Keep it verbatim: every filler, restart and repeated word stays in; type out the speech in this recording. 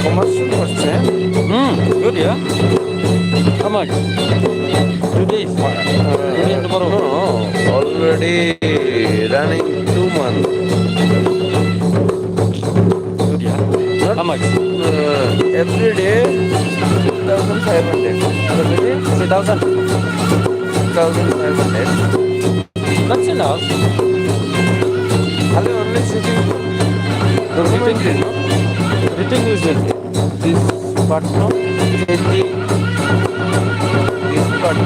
Commercial করছে। Hmm, good, yeah. How much? Two days. Today and tomorrow. No, already running two months. Good, yeah. How much? Uh, every day, three thousand five hundred. Every day? Three thousand. Three thousand five hundred. That's enough. Hello, only sitting. The sitting, no? Sitting is it? This part, no? This part,